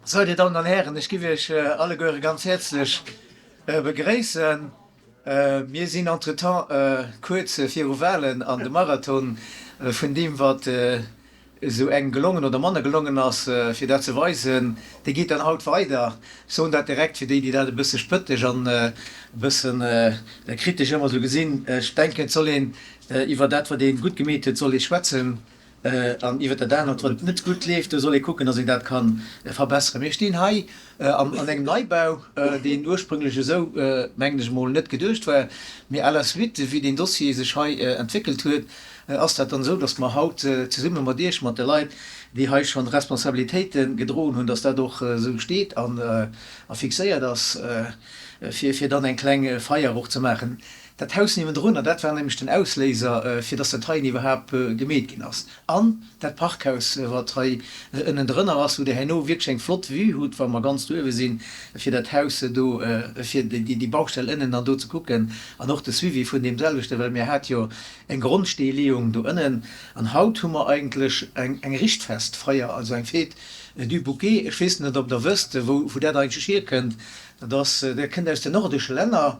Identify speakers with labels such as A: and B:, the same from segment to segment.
A: Sou, Dir Dammen an Hären, ech giff Iech alleguere ganz häerzlech begréissen. Mir sinn entretemps kuerz viru Wahlen an de Marathon vun deem, wat esou engem gelongen oder manner gelongen ass, fir dat ze weisen, dee geet dann haut weider. Ech soen dat direkt fir déi, déi dat e bësse spëttesch an e bësse kritesch ëmmer esou gesinn. Ech denken, et soll een iwwer dat, wat ee gutt gemeet huet, soll ee schwätzen. An iwwer dat anert, wat net gutt leeft, do soll ee kucken, datt een dat ka verbesseren. Mir stinn hei an engem Neibau, deen ursprünglech esou, mengen ech emol, net geduecht war. Mee à la suite, wéi deen Dossier sech hei entwéckelt huet, ass dat dann esou, datt mer haut zesumme mat Iech, mat de Leit, déi hei schonn Responsabilitéite gedroen hunn, datt dat och esou steet a fixéiert ass, fir dann eng kleng Feier och ze maachen. Dat Haus niewendrun, an dat war nämlech den Ausléiser, fir dass dat heien iwwerhaapt gemeet ginn ass, an dat Parkhaus, wat hei ënnendrënner ass, wou Der herno wierklech eng flott Vue hutt, wa mer ganz do uewe sinn, fir dat Haus do, fir déi Baustell ënnen dann do ze kucken an och de Suivi vun deem selwechten, well mir hat jo eng Grondsteeleeung do ënnen. An haut hu mer eigentlech eng Richtfestfeier, also eng Fête du bouquet. Ech weess net, ob Der wësst, wou dat eigentlech hierkënnt. Dat ass, dat kënnt aus den nordesche Länner.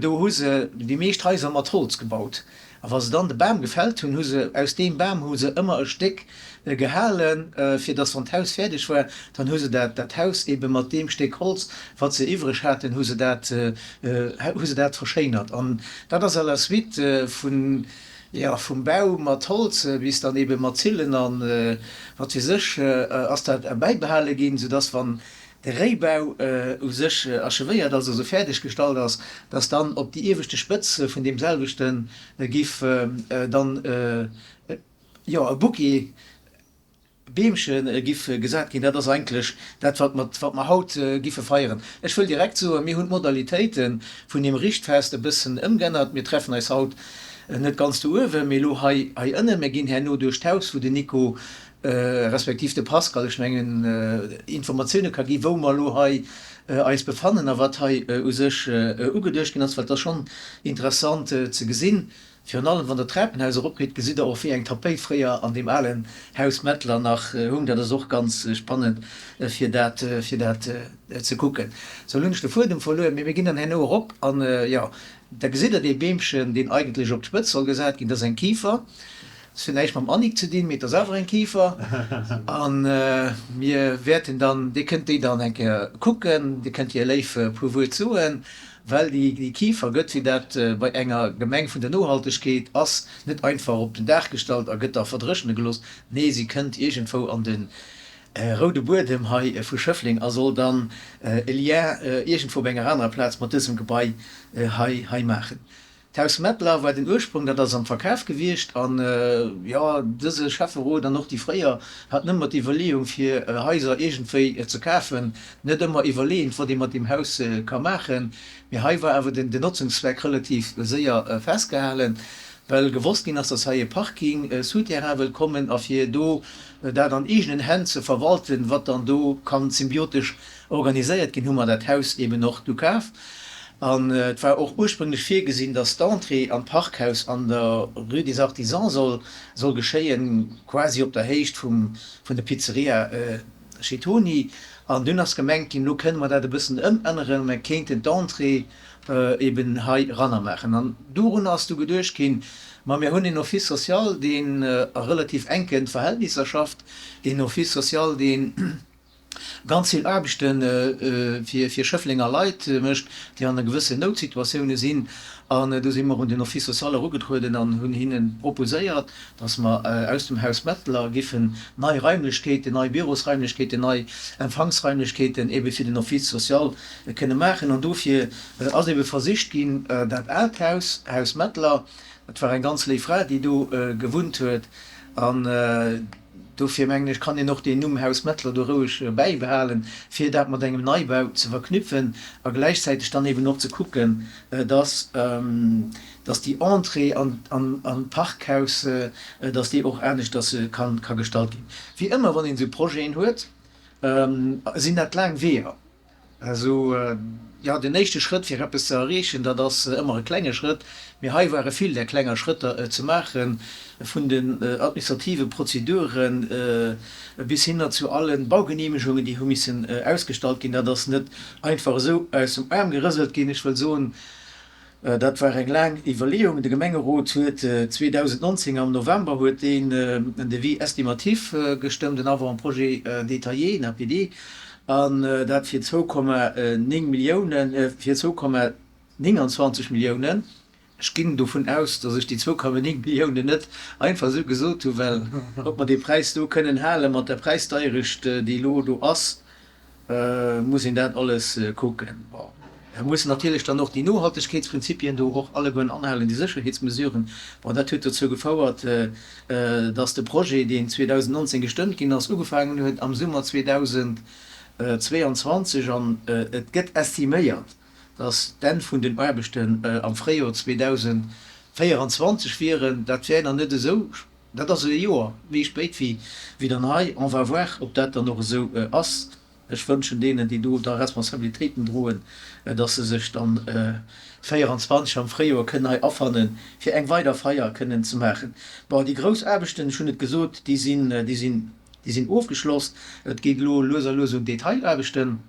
A: Do hu se déi meescht Haiser mat Holz gebaut. A wa se dann de Bam gefällt hunn, hu se aus deem Bam hu se ëmmer e Stéck gehalen, fir dass wann d'Haus fäerdeg war, dann hu se dat dat Haus ebe mat deem Stéck Holz, wat se iwwreg haten, hu se dat hu se dat verschéinert. An dat ass à la suite vun, jo, vum Bau mat Holz bis dann ebe mat Zillen a wat weess ech, ass dat bäibehale ginn, soudass wann de Réibau u sech achevéiert ass, also fäerdeg gestallt ass, dass dann op déi ieweschte Spëtz vun deem selwechte giff dann, jo, e Bouquet Beemche giff gesat ginn. Dat ass eigentlech dat, wat mer, wat mer haut giffe feieren. Ech wëll direkt soen, mir hunn d'Modalitéite vun deem Richtfest e bëssen ëmgännert. Mir treffen eis haut net ganz do uewen, mee elo hei, hei ënnen. Mir ginn herno duerch d'Haus, wou den Nico respektiv de Pascal, ech mengen, Informatioune ka gi wou mer elo hei eis befannen a wat hei u sech ugeduecht ginn ass, well et ass schonn interessant ze gesinn, virun allem wann Der d'Trapenhaus eropgeet, gesitt Der och wéi eng Tapéit fréier an deem alen Haus Mettler nach hung. Dat ass och ganz spannend fir dat fir dat ze kucken. Sou, elo hunn ech de Fuedem verluer, mee mir ginn dann herno erop an, jo, da gesitt Der dee Beemchen, deen eigentlech op d'Spëtz soll gesat ginn, dat ass eng Kifer. Et huet näischt mam Annick ze dinn, mee et ass awer eng Kifer. A mir wäerten dann, Dir kënnt déi dann eng Kéier kucken, Dir kënnt hir léif e puer Wuert soen, well déi Kifer gëtt, wéi dat bei enger Gemeng vun der Nohaltegkeet ass, net einfach op den Daach gestallt a gëtt da verdréchene gelooss. Nee, si kënnt iergendwou an de roude Buedem hei vu Schëffleng a soll dann e Lien iergendwou op enger anerer Plaz mat dësem Gebai hei maachen. D'Haus Mettler war den Ursprong, dat ass am Verkaf gewiescht an, jo, dëse Schäfferot an och déi fréier haten ëmmer d'Iwwerleeung fir Haiser iergendwéi ze kafen, net ëmmer iwwerleeënd wat ee mat deem Haus ka maachen. Mee hei war awer den Notzungszweck relativ séier festgehalen, well gewosst ginn ass, datt hei e Parking souterrain wëllt kommen a fir do dat an eegenen Hänn ze verwalten, wat dann do kann symbiotesch organiséiert ginn, hu mer dat Haus eben och du kaf. An et war och ursprünglech virgesinn, dass d'Entrée an d'Parkhaus an der Rue des Artisans soll soll geschéien, quasi op der Héicht vum vun der Pizzeria Chez Tony. An dunn ass gemengt ginn, elo kënne mer dat e bëssen ëmänneren, mer kéinten d'Entrée eben hei eranner maachen. An dorun ass du geduecht ginn, ma mir hunn een Office social, deen a relativ enke Verhältnisser schafft, een Office social, deen, ganz vill Aarbechte fir Schëfflenger Leit mécht, déi an gewëssen Noutsituatioune sinn. An do si mer un den Office social erugetrueden an hunn hinne proposéiert, datt mer aus dem Haus Mettler giffen nei Raimlechkeeten, nei Bürosraimlechkeeten, nei Empfangsraimlechkeeten ebe fir den Office social kënne maachen. An dofir ass ebe versicht ginn, dat aalt Haus, Haus Mettler, dat war eng ganz léif Fra, déi do gewunnt huet, an Dofir mengen ech, kann een och deen Numm Haus Mettler do roueg bäibehalen, fir dat mat engem Neibau ze verknüpfen a gläichzäiteg dann eben och ze kucken, dass, dass déi Entrée an, an d'Parkhaus, dass déi och aneschters ka, ka gestalt ginn. Wéi ëmmer, wann een esou Projeten huet, sinn dat laang Weeër. Also, jo, den éischte Schrëtt, fir eppes ze erreechen, dat ass ëmmer e klenge Schrëtt. Mee hei ware vill där klenger Schrëtter ze maachen, vun den administrative Prozedure bis hinner zu alle Baugenehmegungen, déi hu missen ausgestallt ginn. Dat ass net einfach esou aus dem Aarm gerëselt ginn. Ech wëll soen, Dat war eng laang Iwwerleeung. De Gemengerot huet 2019 am November huet deen en Devis estimatif gestëmmt, en Avant-projet détaillé, en APD, an dat fir 2,9 Milliounen, fir 2,29 Milliounen. Ech ginn dovun aus, datt ech déi 2,9 Milliounen net einfach esou gesot hunn, well ob mer dee Präis do kënnen hale mat der Präisdeierecht, déi elo do ass, muss een dat alles kucken. Bon, mir mussen natierlech dann och déi Nohaltegkeetsprinzipien do och allegueren anhalen, déi Sécherheetsmesuren. Bon, dat huet dozou gefouert, dass de Projet, deen 2019 gestëmmt ginn ass, ugefaangen huet am Summer 2022 an et gëtt estiméiert, dass d'Enn vun den Aarbechten am Fréijoer 2024 wieren. Dat wär nach net esou Dat ass e Joer méi spéit wéi dann hei. On va voir, ob dat dann och esou ass. Ech wënschen deenen, déi do da Responsabilitéiten droen, dass se sech dann 24 am Fréijoer kënnen hei afannen, fir eng weider Feier kënnen ze maachen. Bon, déi grouss Aarbechten, ech hunn et gesot, déi sinn, déi sinn, déi sinn ofgeschloss. Et geet elo lues a lues un d'Detailaarbechten.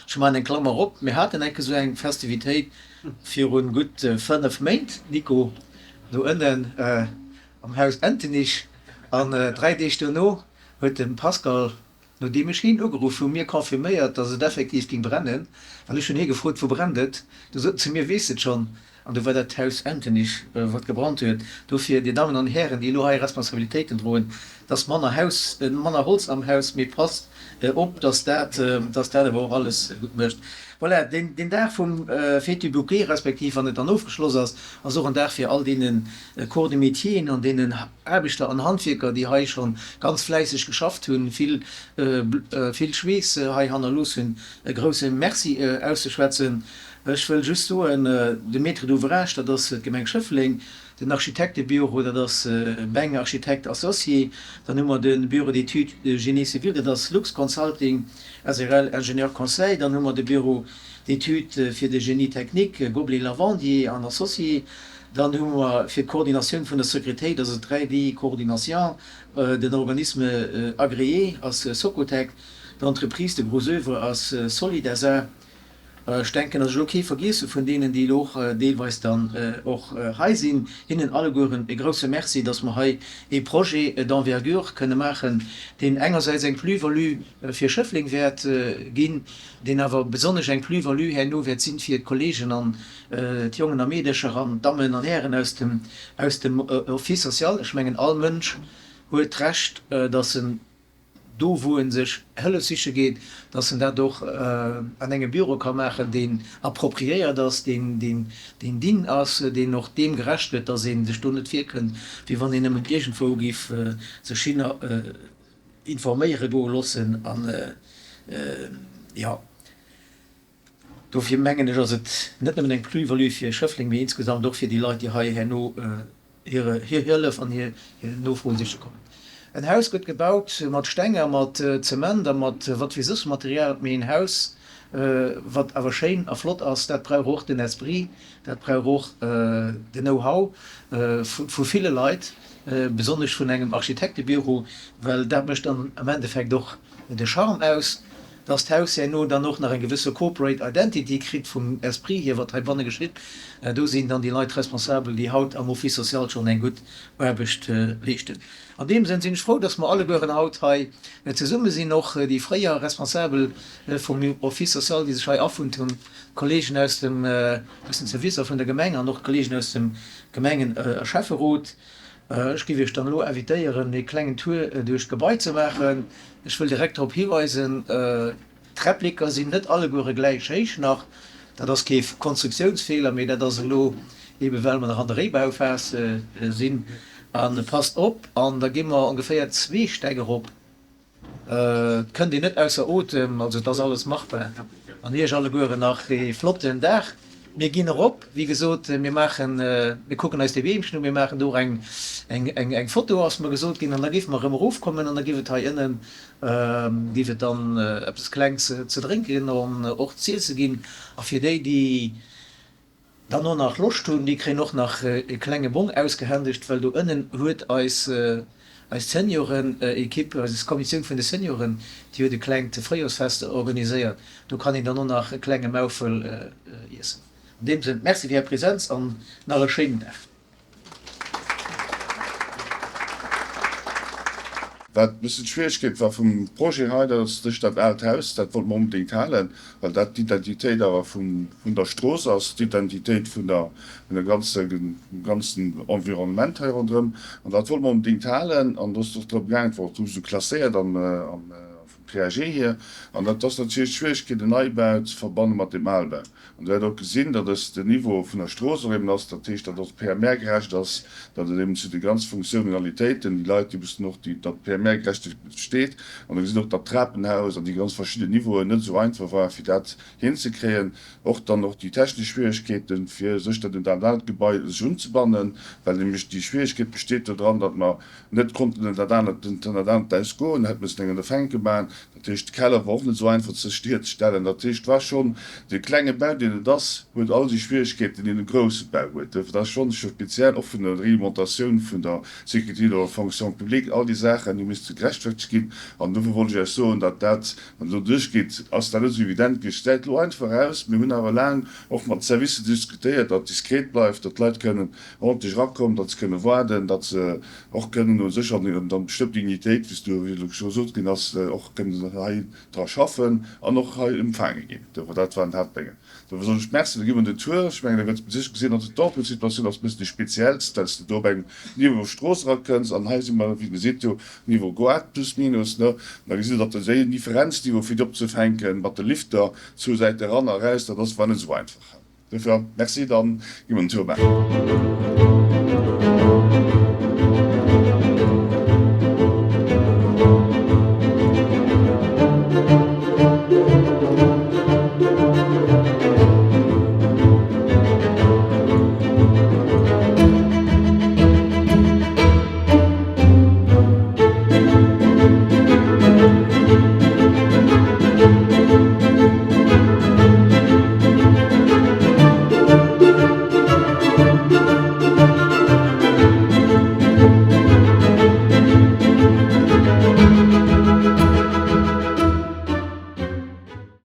A: Ech maachen eng Klammer op, Mir haten eng Kéier esou eng Festivitéit virun gutt 5 Méint, Nico, do ënnen am Haus Entenich. An 3 Deeg dono huet de Pascal, nodeem ech hien ugeruff hu, mir confirméiert, dass et effektiv ging brennen. Well ech hunn hie gefrot, Wou brennt et? Du sot en zu mir, Weess et schonn? An du war dat d'Haus Entenich, wat gebrannt huet. Dofir, Dir Dammen an Hären, déi elo hei Responsabilitéiten droen, et ass manner Haus, manner Holz am Haus, mee passt op, dass dat, dass dat awer och alles gutt mécht. Voilà, deen, deen Dag vum Fête du Bouquet, respektiv wann et dann ofgeschloss ass, ass och en Dag fir all deene Corps de métieren an deenen Aarbechter an Handwierker, déi hei scho ganz fläisseg geschafft hunn, vill, vill Schweess hei hannerlooss hunn, e grouse Merci auszeschwätzen. Ech wëll just soen, de Maître d'ouvrage, dat ass d'Gemeng Schëffleng, den Architektebüro, dat ass Beng Architectes Associés, dann hu mer de Bureau d'études de génie civil, dat ass Luxconsulting srl Ingénieurs conseil, dann hu mer de Bureau d'études fir de Génie technique, Goblet Lavandier an Associés, dann hu mer fir d'Koordinatioun vun der Sécuritéit, ass et 3D Coordination, den Organisme agréé ass Socotec, d'Entreprise de gros oeuvre ass Solid SA. Ech denken, datt ech elo kee vergiess hu vun deenen, déi elo och deelweis dann och hei sinn. Hinnen allegueren e grouse Merci, datt mer hei ee Projet d'envergure kënne maachen, deen engersäits eng Plus-value fir Schëffleng wäert ginn, deen awer besonnesch eng Plus-value herno wäert sinn fir d'Kollegen an d'Jongen a Meedercher an d'Dammen an Hären aus dem, aus dem Office social. Ech mengen, all Mënsch huet d'Recht, datt en do wou en sech Hëllef siche geet, dass en dat och an engem Büro ka maachen, deen appropriéiert ass, deen digne ass, deen och deem gerecht gëtt, dass ee sech do net virkënnt, wéi wann een nëmmen iergendwou géif sech hinner informéiere goe loossen. An, jo. Dofir mengen ech, ass et net nëmmen eng Plus-value fir Schëffleng, mee insgesamt och fir déi Leit, déi hei herno hir Hëllef an hir Nofro siche kommen. En Haus gëtt gebaut mat Steng a mat Zement a mat wat weess ech Material, mee en Haus, wat awer schéin a flott ass, dat brauch och den Esprit, dat brauch och den Know-how vu ville Leit, besonnesch vun engem Architektebüro, well dat mécht dann am Endeffekt och de Charme aus. Dass d'Haus herno dann och nach eng gewësse Corporate Identity kritt vum Esprit hier, wat heibanne geschitt, do sinn dann déi Leit responsabel, déi haut am Office social schonn eng gutt Aarbecht leeschten. An deem Sënn sinn ech frou, dass mer allegueren haut hei zesumme sinn, och déi fréier Responsabel vum Office social, déi sech hei afunnt hunn, d'Kollegen aus dem, aus den Servicer vun der Gemeng an och d'Kollegen aus dem Gemengen a Schäfferot. Ech géif Iech dann elo invitéieren, ee klengen Tour duerch d'Gebai ze maachen. Ech wëll direkt drop hiweisen, d'Träppleker sinn net alleguere gläich héich nach. Dat ass kee Konstruktiounsfeeler, mee dat ass elo eebe well mer nach an der Réibauphas sinn. A passt op, an da gi mer ongeféier zwee Stäck erop. Et kënnt een net ausser Otem, also et ass alles machbar. An Iech allegueren nach ee flotten Dag. Mir ginn erop, wéi gesot, mir maachen, mir kucken eis dee Beemchen un, mir maachen do och eng, eng, eng Foto, ass mer gesot ginn, an da géife mer erëm erofkommen an da géif et hei ënnen, géif et dann eppes Klengs ze drénken an och z'iesse ginn. A fir déi, déi dann och nach Loscht hunn, déi kréien och nach e klenge Bong ausgehändegt, well do ënnen huet eis eis Senioren-Equipe, eis Kommissioun vun de Senioren, déi huet e klengt Fréijorsfest organiséiert. Do kann een dann och nach e klenge Maufel iessen. An deem Sënn, Merci fir Är Präsenz an nach e schéinen Dag.
B: Wat e bëssen d'Schwieregkeet war vum Projet hei, dat ass sech dat aalt Haus, dat wollte mer onbedéngt halen, well dat d'Identitéit awer vun der Strooss ass, d'Identitéit vun der, vun der ganze, vum ganzen Environnement hei ronderëm. An dat wollte mer onbedéngt halen an do ass et och drëm gaangen, et war och esou klasséiert an, an vum PAG hier. An dat ass natierlech d'Schwieregkeet, en Neibau ze verbanne mat deem Albau. An Dir hutt och gesinn, datt es den Niveau vun der Strooss och eben ass, dat heescht, datt och PMR-gerecht ass, datt et eben zu de ganz Funktionalitéiten, déi Leit, déi mussen och déi, datt PMR-Gerechtegkeet besteet. An Der gesitt och, datt d'Trapenhaus an déi ganz verschidden Niveauen net esou einfach war, fir dat hinzekréien. Och dann och déi technesch Schwieregkeeten, fir sech dat un dat aalt Gebai sech unzebannen, well nämlech déi Schwieregkeet besteet do dran, datt mer net konnten en dat anert, en dat anert Haus goen, hätt missen eng ënnerfänke maachen. Dat heescht, de Keller war och net esou einfach sech hierzestellen. Dat heescht, et war schonn, dee klenge Bau, deen et ass, huet all déi Schwieregkeeten, déi e grousse Bau huet. Dat ass schonn speziell, och vun der Reglementatioun vun der Sécurité de la fonction publique, all déi Saachen, déi misste gerechtfertegt ginn. An dofir wollt ech Iech soen, datt dat, wann et elo duerchgeet, ass dat net esou evident gewiescht. Et gesäit elo einfach aus. Mir hunn awer laang och mat de Servicer diskutéiert, datt et diskret bleift, datt d'Leit kënnen ordentlech erakommen, datt se kënne waarden, datt se och kënnen u sech an eng bestëmmt Dignitéit, wéi s du, wéi elo scho gesot ginn ass, och kënnen hei dra schaffen an och hei empfaange ginn. Dofir, dat waren d'Haaptdénge. Dofir soen ech Merci. Da gi mer den Tour. Ech mengen, da gëtt et sécher gesinn, also d'Emploi-Situatioun ass e bëssen déi speziellst, well s de do op engem Niveau Strooss erakënns an hei si mer, wéi gesitt jo, Niveau Goart plus minus, ne. An da gesitt Der, datt de Differenzniveau fir déi opzefänken mat de Lifter zwou Säite eran a eraus, dat ass war net esou einfach. Dofir merci, dann gi mer den Tour maachen.